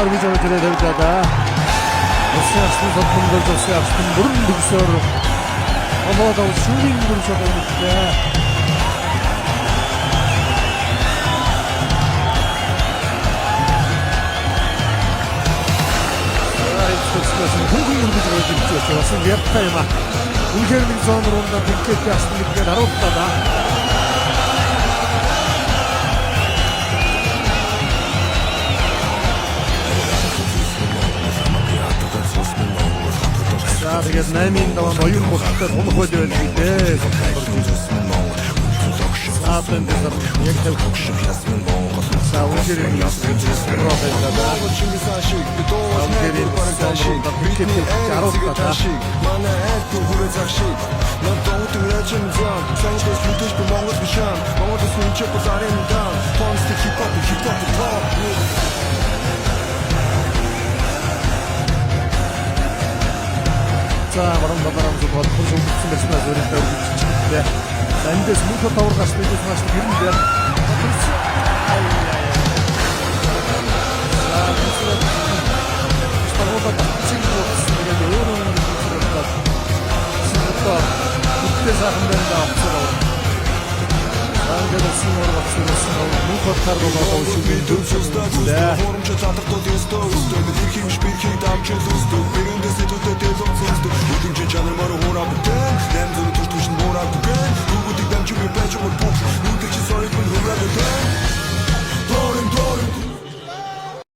Өргөж авч ирээ тавьж байгаа. Усын арслан содон болж усын арслан бүрэн төгсөөр олоод ав шүүрийн дүр шот өмчлээ. Хөнгөн өргөж авч ирж байна. Бас ярьтай юм аа. Үнэхээр нэг зон руундаа тэнхээд яасан гэдгээр харуултаа да. За тэгээд 8-ын даваанд оюун бодолтой тунах байл байл гэдэг. За энэ дээр яг тавих. За үнэхээр юм яасан. Монгол Чингис хаан шиг би дуулах найдвар бараг дан шиг бидний айл зэгээ тан шиг манай айл түр хүрээ зах шиг над дуудаг рэжим зам сонгоос мэдээж би Монгол биш юм Монгол улс нь ч бол арын дан тонстой хипхоп хипхоп топ. За баруун талаараа зүг бодхон шүмжсэн байснаа зөрөлтөөр өргөжчихлээ. За эндээс мөнхө тавар гарч мэдээс маш гэрэн дээр. За цэг болсон. Тэгээд өөрөө нэг зүрхтэй. Одоо бүтээ сайхан байна да авцаар авах. За ингээд усын уур авцаар усын уур мөнхө тар болоод шүмжсэн. Хурамч задардуул ёстой өстой бид хэрхий биш бэрхий давж өстой.